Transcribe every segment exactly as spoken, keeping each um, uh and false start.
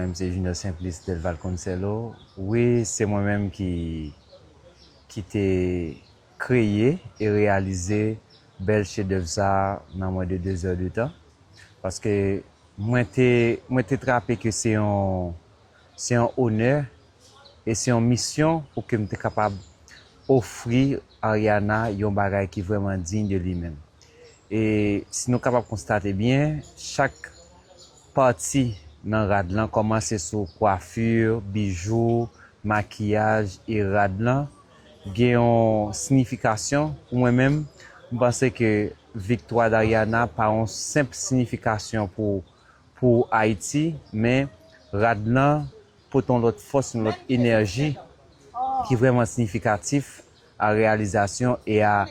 Mwen menm se Junior Simplice Delval Consello. Wi, se mwen menm ki, ki te kreye e reyalize bèl chedèv sa a nan mwen de de zè de tan. Paske mwen te, mwen te trape ke se yon, se yon onè e se yon misyon pou ke m te kapab ofri Ariana yon bagay ki vrèman diy de li menm. E si nou kapab konstate byen, chak pati nan rad lan, kòmanse sou kwafi, bijou, makiyaj e rad lan, gen yon siyifikasyon pou mwen menm. M panse ke viktwa Dariana pa yon senp siyifikasyon pou, pou Ayiti, men rad lan pote yon lòt fòs, yon lòt enèji ki vrèman siyifikatif a reyalizasyon e a,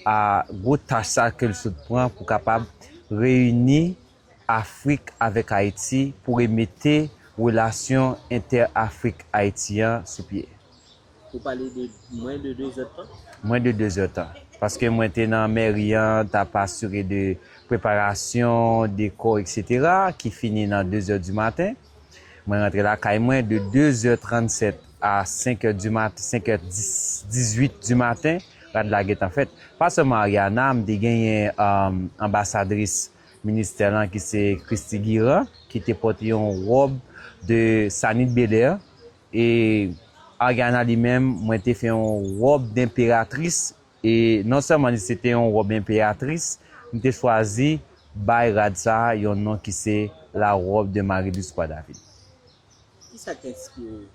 a gwo tach sa ke l sot pran pou kapab reyini Afrik avèk Ayiti pou remete relasyon entè-Afrik-Ayiti an sou pye. Ou pale de mwens de de zè tan? Mwens de de zè tan. Paske mwen te nan mèri an, t ap asire de preparasyon, dekò, etsetera, ki fini nan de zè di maten. Mwen rantre lakay mwen de de zè trannsèt a senk è di maten, senk è dis, dizuit di maten, rad la gentan fèt. Pa sèlman Ariana, m te genyen, um, anbasadris ministè lan ki se Christy Guirand, ki te pote yon wòb de Sanit Belair. E Ariana li menm, mwen te fè yon wòb denperatris. E non sèlman li se te yon wòb enperatris, m te chwazi bay rad sa a yon non ki se la robe de Marie du Roi David. Kisa k enspire w?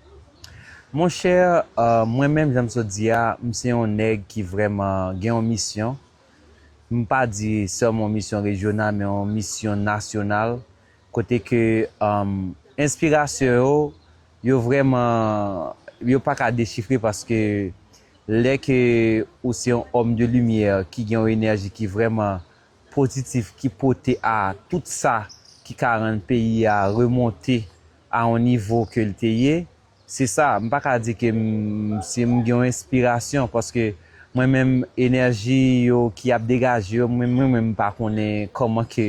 Monchè, euh, mwen menm, jan m sot di a, m se yon nèg ki vrèman gen yon misyon. M pa di sèlman yon misyon rejyonal, men yon misyon nasyonal. Kote ke, um, enspirasyon yo, yo vrèman, yo pa ka dechifre paske lè ke ou se yon òm de limyè ki gen yon enèji ki vrèman pozitif, ki pote a tout sa ki ka rann peyi a remonte a yon nivo ke l te ye, se sa, m pa ka di ke m, si m gen yon enspirasyon, paske mwen menm, enèji yo ki ap degaje yo, mwen, mwen menm, m pa konnen kòman ke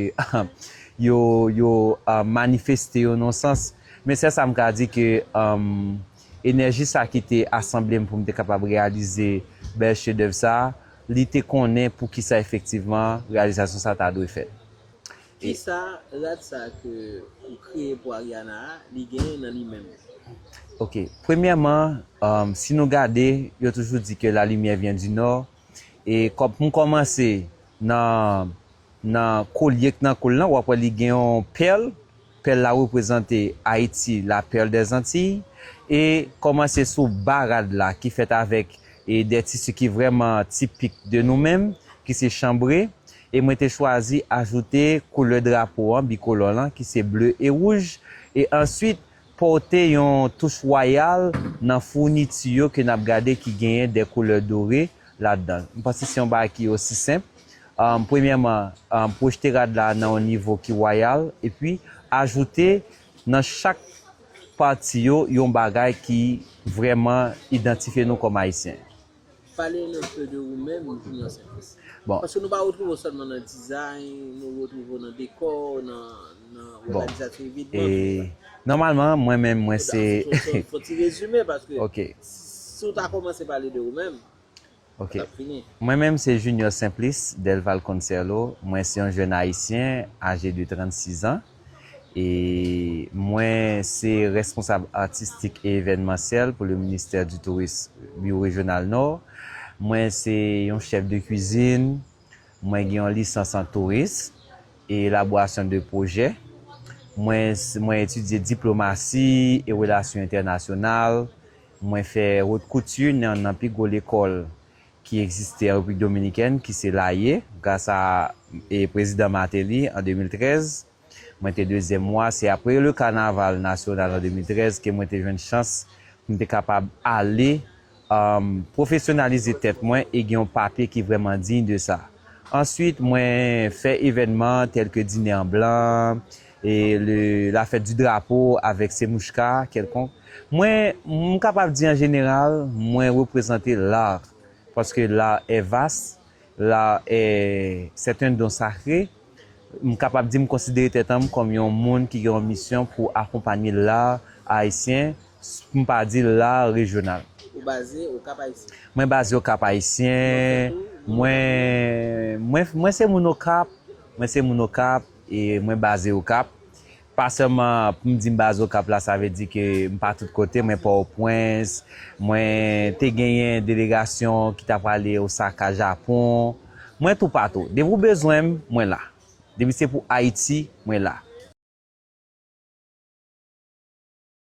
yo, yo, ah, manifeste yo nan sans. Men sèl sa m ka di ke, um, enèji sa ki te asanble m pou m te kapab reyalize bèl chedèv sa, li te konnen pou kisa efektivman reyalizasyon sa ta dwe fèt. Kisa rad sa ke ou kreye pou Ariana a, li genyen nan li menm? Ok, premyèman, um, si nou gade, yo toujou di ke la lumière vient du nord. E kòm m kòmanse nan, nan kolye k nan kou l lan, w ap wè li gen yon pèl. Pèl la reprezante Ayiti, la perle des Antilles. E kòmanse sou ba rad la, ki fèt avèk, e, de tisi ki vrèman tipik de nou menm, ki se chanbre. E mwen te chwazi ajoute koulè drapo an, bikolò lan, ki se ble e wouj. E answit, pote yon touch wayal nan founiti yo ke n ap gade ki genyen de koulè dore ladan. M panse se yon bagay ki osi senp. Um, premyèman, um, pwojte rad la nan yon nivo ki wayal, epi ajoute nan chak pati yo yon bagay ki vrèman idantifye nou kòm Ayisyen. Pale nou enpe de ou menm, Junior Simplice. Bon. Paske nou pa retwouve w sèlman nan dizayn, nou retwouve w nan dekò, nan, nan òganizasyon evenman, tout sa. Nòmalman, mwen menm, mwen se... Fò, fò, fò ti rezime, paske si w ta kòmanse pale de ou menm, sa t ap fini. Mwen menm, se Junior Simplice Delval Consello. Mwen se yon jèn ayisyen aje de trannsis an. E mwen se responsab atistik e evènmansyèl pou le ministè di touris, biwo rejyonal Nò. Mwen se yon chèf de kwizin. Mwen gen yon lisans an touris e elaborasyon de pwojè. Mwen, mwen etidye diplomasi e relasyon entènasyonal. Mwen fè wot kouti nan, nan pi gwo lekòl ki egziste an Repiblik Dominikèn, ki se l'A I E, gras a, e, Prezidan Martelly an de mil trèz. Mwen te dezyèm mwa, se apre le kanaval nasyonal an de mil trèz ke mwen te jwenn chans pou m te kapab ale, um, pwofesyonalize tèt mwen e gen yon papye ki vrèman diy de sa. Answit, mwen fè evènman tèl ke dine an blan, e le, la fèt di drapo avèk semouchka kèlkonk. Mwen, m kapab di an jeneral, mwen reprezante l'art, paske l'art est vaste, l'art est, c'est un don sacré, M kapab di m konsidere tèt an m kòm yon moun ki gen yon misyon pou akonpanye lar ayisyen, m pa di lar rejyonal. Ou baze Okap Ayisyen. Mwen baze Okap Ayisyen, mwen, mwen, mwen se moun Okap, mwen se moun Okap e mwen baze Okap. Pa sèlman pou m di m baze Okap la, sa vle di ke m pa tout kote, mwen Pòtoprens, mwen te genyen delegasyon ki t ap prale Osaka, Japon. Mwen toupatou. Depi w bezwen m, mwen la. Depi se pou Ayiti, mwen la.